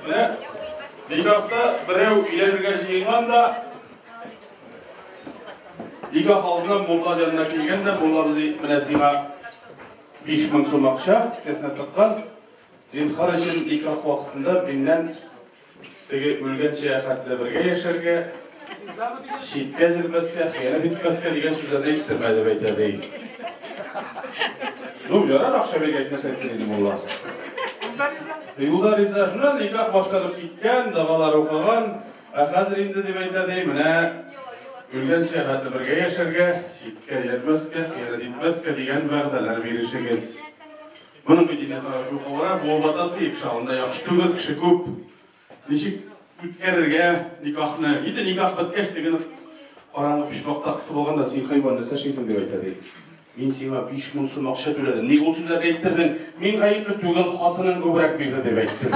Менә никахта берәү өйләнергә җыенган да, никах алдыннан мулла янына килгән дә, мулла абзый, менә сиңа 5000 сум акча, кесәсенә тыккан. Зинһар өчен никах вакытында миннән теге үлгәнчә хәтле бергә яшәргә, читкә җөрмәскә, хыянәт итмәскә дигән сүзләрне әйттермә, дип әйтә, ди. Ну, ярар, акча биргәч, нәрсә әйтсен инде мулла. Юлда риза. Шуннан никах башланып киткән, догалар укыган. Ә хәзер инде, дип әйтә, ди, менә үлгәнчә хәтле бергә яшәргә, читкә йөрмәскә, хыянәт итмәскә дигән вәгъдәләр бирешегез. Моның бит инде тавышы укуга буып атасы, кеше алдында яхшы түгел, кеше күп. Ничек үткәрергә никахны? Инде никах беткәч, тегене караңгы почмакта кысып алган да, син хайван, нәрсә эшлисең, дип әйтә, ди. Мин сиңа 5000 сум акча түләдем. Ник ул сүзләрне әйттердең? Мин гаепле түгел, хатының күбрәк бирде, дип әйтте.